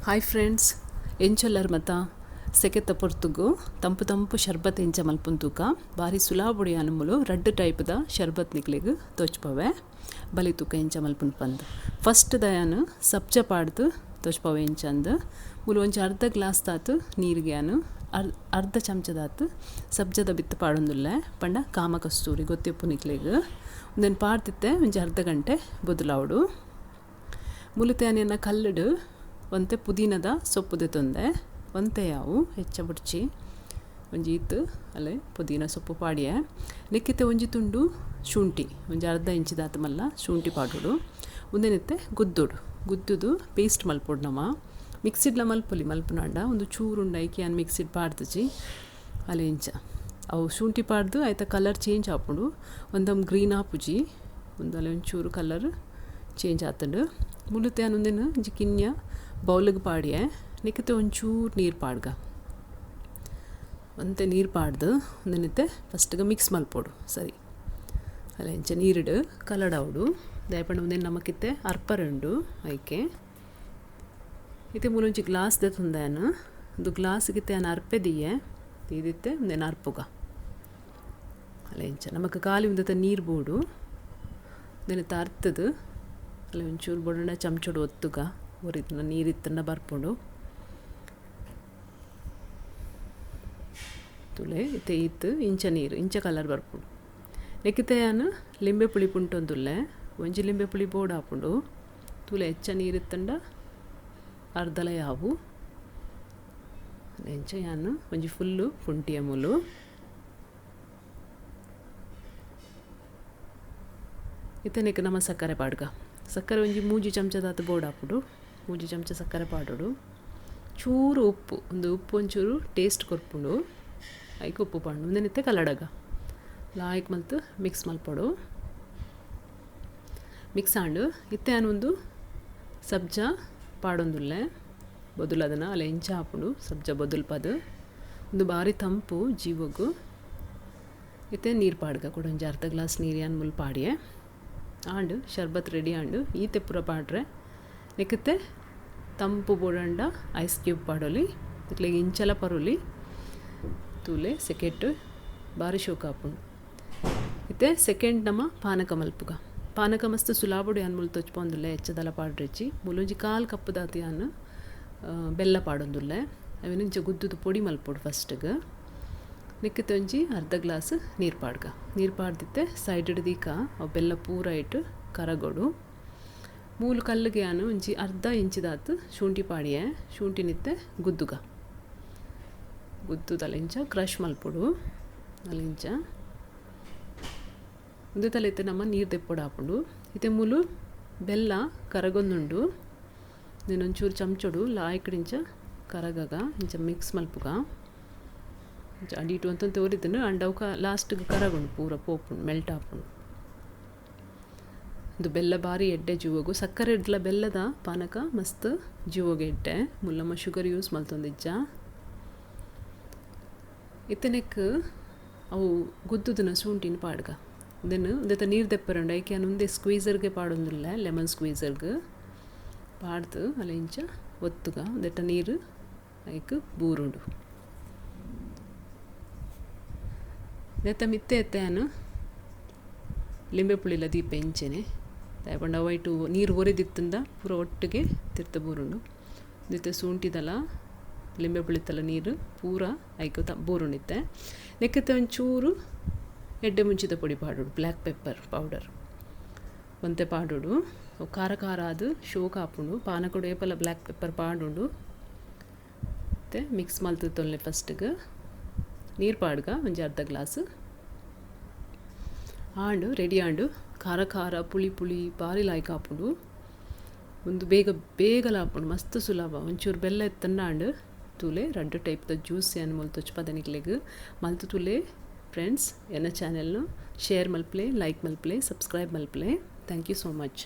Hi friends, ಎಂಚೊಲ್ಲರ್ ಮತ ಸೆಕೆತ ಪೊರ್ತುಗು ತಂಪು ತಂಪು ಶರ್ಬತ್ ಎಂಚ ಮಲ್ಪುನ್ ತೂಕ ಬಾರಿ ಸುಲಾಬುಡಿ ಅನುಮುಲು ರಡ್ಡ್ ಟೈಪ್ದ ಶರ್ಬತ್ ನಿಕ್ಲೆಗ್ ತೋಚ್ಪವೆ ಬಲಿ ತೂಕ ಎಂಚ ಮಲ್ಪುನ್ ಪಂದ್. ಫಸ್ಟ್ ದಯಾನ್ ಸಬ್ಜ ಪಾಡ್ದು ತೋಚ್ಪವೆ ಎಂಚಂದ್ ಮುಲು ಒಂಜಿ ಅರ್ಧ ಗ್ಲಾಸ್ ದಾತ್ ನೀರಿಗೆ ಅನು ಅರ್ಧ ಚಮಚದಾತ್ ಸಬ್ಜದ ಬಿತ್ತು ಪಾಡೊಂದುಲ್ಲೆ ಪಂಡ ಕಾಮ ಕಸ್ತೂರಿ ಗೊತ್ತಿಪ್ಪು ನಿಕ್ಲೆಗ್ ಉಂದೆನ್ ಪಾಡ್ದಿತ್ತೆ ಒಂಜಿ ಅರ್ಧ ಗಂಟೆ ಬೊದಲಾವೊಡು. ಮುಲುತೆ ಅನೆನ ಕಲ್ಲುಡು ಒಂತೆ ಪುದೀನದ ಸೊಪ್ಪು ದೆತೊಂದೆ ಒಂತೆ ಯಾವು ಹೆಚ್ಚ ಬುಡ್ಚಿ ಒಂಜಿ ಇತ್ತು ಅಲೆ ಪುದೀನ ಸೊಪ್ಪು ಪಾಡಿಯೆ ನೆಕ್ಕಿತೆ ಒಂಜಿ ತುಂಡು ಶುಂಠಿ ಒಂಜಿ ಅರ್ಧ ಇಂಚಿದಾತ ಮಲ್ಲ ಶುಂಠಿ ಪಾಡೋಡು. ಉಂದೆನಿತ್ತೆ ಗುದ್ದುಡು ಗುದ್ದುದು ಪೇಸ್ಟ್ ಮಲ್ಪೊಡು. ನಮ ಮಿಕ್ಸಿಡ್ಲ ಮಲ್ಪೊಲಿ ಮಲ್ಪುನಾಂಡ ಒಂದು ಚೂರುಂಡು ಐಕೆ ಯಾನ್ ಮಿಕ್ಸಿಡ್ ಪಾಡ್ದುಜಿ ಅಲೆ ಇಂಚ ಅವು ಶುಂಠಿ ಪಾಡ್ದು ಐತ ಕಲರ್ ಚೇಂಜ್ ಆಪುಂಡು ಒಂದಮ್ ಗ್ರೀನ್ ಆಪುಜಿ ಒಂದು ಅಲೆ ಒಂಚೂರು ಕಲರ್ ಚೇಂಜ್ ಆತುಂಡು. ಮುಲುತೆ ಯಾನ್ ಉಂದೆನ್ ಒಂಜಿ ಕಿನ್ಯ ಬೌಲಿಗೆ ಪಾಡಿಯೆ ನೆಕ್ಕಿತೆ ಒಂಚೂರು ನೀರು ಪಾಡ್ಗ ಒಂತೆ ನೀರು ಪಾಡ್ದು ಉಂದೆನಿತ್ತೆ ಫಸ್ಟ್ಗೆ ಮಿಕ್ಸ್ ಮಲ್ಪೊಡು. ಸರಿ ಅಲ್ಲ ಇಂಚ ನೀರುಡು ಕಲಡಾವೊಡು ದಾಯೆಪಂಡ ಉಂದೆನ್ ನಮಕಿತ್ತೆ ಅರ್ಪರುಂಡು ಐಕೆ. ಇತ್ತೆ ಮೂಲೊಂಜಿ ಗ್ಲಾಸ್ ದೆತೊಂದೆ ಯಾನ್ ಉಂದು ಗ್ಲಾಸ್ಗಿತ್ತೆ ಯಾನ್ ಅರ್ಪೆ ದೀಯೆ ದೀದಿತ್ತೆ ಉಂದೆನ್ ಅರ್ಪುಗ ಅಲ್ಲ ಇಂಚ ನಮಕ್ ಖಾಲಿ ಉಂದೆತ ನೀರು ಬೋಡು. ಉಂದೆನಿತ್ತೆ ಅರ್ತದು ಅಲ್ಲ ಒಂಚೂರು ಬೋಡಂಡ ಚಮಚೊಡು ಒತ್ತುಗ ಒರಿತುಂಡ ನೀರಿತ್ತಂಡ ಬರ್ಪುಂಡು. ತುಲೆ ಇತ್ತೆ ಇತ್ತು ಇಂಚ ನೀರು ಇಂಚ ಕಲರ್ ಬರ್ಪುಂಡು. ನೆಕ್ಕಿತ್ತೆ ಯಾನ್ ಲಿಂಬೆ ಪುಳಿ ಪುಂಟೊಂದುಲ್ಲೆ ಒಂಜಿ ಲಿಂಬೆ ಪುಳಿ ಬೋಡು ಆಪುಂಡು. ತುಲೆ ಹೆಚ್ಚ ನೀರಿತ್ತಂಡ ಅರ್ಧಲ ಯಾವು ಇಂಚ ಯಾನ್ ಒಂಜಿ ಫುಲ್ಲು ಪುಂಟಿಯ ಮುಲು. ಇತ್ತೆ ನೆಕ್ ನಮ ಸಕ್ಕರೆ ಪಾಡ್ಗ ಸಕ್ಕರೆ ಒಂಜಿ ಮೂಜಿ ಚಮಚದಾತ್ ಬೋಡು ಆಪುಂಡು. ಮೂಜಿ ಚಮಚ ಸಕ್ಕರೆ ಪಾಡೋಡು. ಚೂರು ಉಪ್ಪು ಒಂದು ಉಪ್ಪು ಒಂಚೂರು ಟೇಸ್ಟ್ ಕೊರ್ಪುಂಡು ಐಕ್ ಉಪ್ಪು ಪಾಡು. ಉಂದೆನಿತ್ತೆ ಕಲಡಗ ಲಾಯ್ಕ್ ಮಲ್ತು ಮಿಕ್ಸ್ ಮಲ್ಪೊಡು. ಮಿಕ್ಸ್ ಆಂಡು ಇತ್ತೆ ಯಾನ್ ಒಂದು ಸಬ್ಜ ಪಾಡೊಂದುಲ್ಲೆ ಬೊದುಲದನ ಅಲ್ಲ ಇಂಚ ಆಪುಂಡು ಸಬ್ಜ ಬೊದುಲ್ಪದು ಒಂದು ಬಾರಿ ತಂಪು ಜೀವಗು. ಇತ್ತೆ ನೀರು ಪಾಡ್ಗ ಕೂಡ ಒಂಜಿ ಅರ್ಧ ಗ್ಲಾಸ್ ನೀರು ಯಾನ್ ಮುಲ್ ಪಾಡಿಯೆ ಆಂಡು ಶರ್ಬತ್ ರೆಡಿ ಆಂಡು. ಈತೆ ಪೂರ ಪಾಡ್ರೆ ನೆಕ್ಕಿತ್ತೆ ತಂಪು ಬೋಡಂಡ ಐಸ್ ಕ್ಯೂಬ್ ಪಾಡೊಲಿ ಇತ್ಲೆಗ್ ಇಂಚಲ ಪರೊಲಿ ತೂಲೆ ಸೆಕೆಟ್ ಬಾರಿ ಶೋಕ ಆಪುಂಡು. ಇತ್ತೆ ಸೆಕೆಂಡ್ ನಮ ಪಾನಕ ಮಲ್ಪುಗ. ಪಾನಕ ಮಸ್ತ್ ಸುಲಾಬುಡು ಯಾನ್ ಮುಲ್ ತೊಚ್ಪೊಂದುಲ್ಲೆ ಹೆಚ್ಚದಲ ಪಾಡ್ರೆಚ್ಚಿ ಮುಲೊಂಜಿ ಕಾಲು ಕಪ್ಪುದಾತ್ ಯಾನ್ ಬೆಲ್ಲ ಪಾಡೊಂದುಲ್ಲೆ ಅವೆನ್ ಇಂಚ ಗುದ್ದುದು ಪೊಡಿ ಮಲ್ಪೊಡು ಫಸ್ಟ್ಗೆ. ನೆಕ್ಕಿತ್ತೆ ಒಂಜಿ ಅರ್ಧ ಗ್ಲಾಸ್ ನೀರು ಪಾಡ್ಗ ನೀರು ಪಾಡ್ದಿತ್ತೆ ಸೈಡ್ ದೀಕ ಅವು ಬೆಲ್ಲ ಪೂರ ಇಟ್ಟು ಕರಗೊಡು. ಮೂಲು ಕಲ್ಲಿಗೆ ಯಾನು ಒಂಜಿ ಅರ್ಧ ಇಂಚಿದಾತ್ ಶುಂಠಿ ಪಾಡಿಯೆ ಶುಂಠಿನಿತ್ತೆ ಗುದ್ದುಗ ಗುದ್ದುದಲ್ಲ ಇಂಚ ಕ್ರಷ್ ಮಲ್ಪೊಡು ಅಲ್ಲಿಂಚ ಉಂದು ತಲೆ ಇತ್ತೆ ನಮ್ಮ ನೀರು ದೆಪ್ಪೊಡು ಆಪುಂಡು. ಇತ್ತೆ ಮೂಲು ಬೆಲ್ಲ ಕರಗೊಂದುಂಡು ಒಂಚೂರು ಚಮಚೊಡು ಲಾಯ್ಕಡಿಂಚ ಕರಗಗ ಇಂಚ ಮಿಕ್ಸ್ ಮಲ್ಪುಗ ಇಂಚ ಅಡಿ ಇಟ್ಟು ಅಂತಂತ ಒರಿತುಂಡು ಅಂಡ ಅವಕ ಲಾಸ್ಟ್ಗೆ ಕರಗುಂಡು ಪೂರ ಪೋಪುಂಡು ಮೆಲ್ಟ್ ಆಪುಂಡು. ಇದು ಬೆಲ್ಲ ಬಾರಿ ಎಡ್ಡೆ ಜೀವಗು ಸಕ್ಕರೆ ಇಡ್ಲ ಬೆಲ್ಲದ ಪಾನಕ ಮಸ್ತ್ ಜೀವಗೆ ಎಡ್ಡೆ ಮುಲ್ಲಮ್ಮ ಶುಗರ್ ಯೂಸ್ ಮಲ್ತೊಂದಿಜ್ಜ. ಇತ್ತನೆಕ್ ಅವು ಗುದ್ದುದನ ಶುಂಠಿನ ಪಾಡ್ಗ ಉಂದೆನ್ ಉಂದೆತ ನೀರು ದೆಪ್ಪರುಂಡು ಐಕೆ ಯಾನ್ ಉಂದೆ ಸ್ಕ್ವೀಸರ್ಗೆ ಪಾಡೊಂದುಲ್ಲೆ ಲೆಮನ್ ಸ್ಕ್ವೀಸರ್ಗೆ ಪಾಡ್ದು ಅಲ್ಲ ಇಂಚ ಒತ್ತುಗ ಉಂದೆಟ ನೀರು ಐಕ್ ಬೂರುಂಡು. ನೆತ್ತ ಮಿತ್ತೆ ಎತ್ತೆ ಯಾನ್ ಲಿಂಬೆ ಪುಳಿಲ ದೀಪ ಇಂಚೆನೆ ದಾಯೆಪಂಡ ಅವು ನೀರು ಒರಿದಿತ್ತಂಡ ಪೂರ ಒಟ್ಟಿಗೆ ತಿರ್ತ ಬೂರುಂಡು. ಉಂದೆತ ಶುಂಠಿದಲ ಲಿಂಬೆ ಪುಳಿತಲ ನೀರು ಪೂರ ಐಕ್ ಬೂರುಂಡಿತ್ತೆ. ನೆಕ್ಕಿತ್ತೆ ಒಂಚೂರು ಎಡ್ಡೆ ಮುಂಚಿದ ಪೊಡಿ ಪಾಡೋಡು ಬ್ಲ್ಯಾಕ್ ಪೆಪ್ಪರ್ ಪೌಡರ್ ಒಂತೆ ಪಾಡೋಡು ಖಾರ ಖಾರ ಅದು ಶೋಕ ಆಪುಂಡು. ಪಾನಕೊಡು ಏಪಲ ಬ್ಲ್ಯಾಕ್ ಪೆಪ್ಪರ್ ಪಾಡುಂಡು. ಮತ್ತು ಮಿಕ್ಸ್ ಮಲ್ತು ತೊಲ್ಲೆ ಫಸ್ಟ್ಗೆ ನೀರು ಪಾಡ್ಗ ಒಂಜಿ ಅರ್ಧ ಗ್ಲಾಸ್ ಆಂಡು ರೆಡಿ ಆಂಡು. ಖಾರ ಖಾರ ಪುಳಿ ಪುಳಿ ಬಾರಿ ಲಾಯ್ಕ್ ಆಪುಂಡು. ಒಂದು ಬೇಗ ಬೇಗಲ ಆಪುಂಡು ಮಸ್ತ್ ಸುಲಭ ಒಂಚೂರು ಬೆಲ್ಲ ಎತ್ತಂಡ ಆಂಡು ತೂಲೆ ರಡ್ಡ್ ಟೈಪ್ದ ಜ್ಯೂಸ್ ಯಾನ್ ಮುಲ್ ತೊಚ್ಪದ ನಿಕ್ಲೆಗ್ ಮಲ್ತು ತೂಲೆ ಫ್ರೆಂಡ್ಸ್. ಎನ್ನ ಚಾನೆಲ್ನು ಶೇರ್ ಮಲ್ಪಲೆ, ಲೈಕ್ ಮಲ್ಪಲೆ, ಸಬ್ಸ್ಕ್ರೈಬ್ ಮಲ್ಪಲೆ. Thank you so much.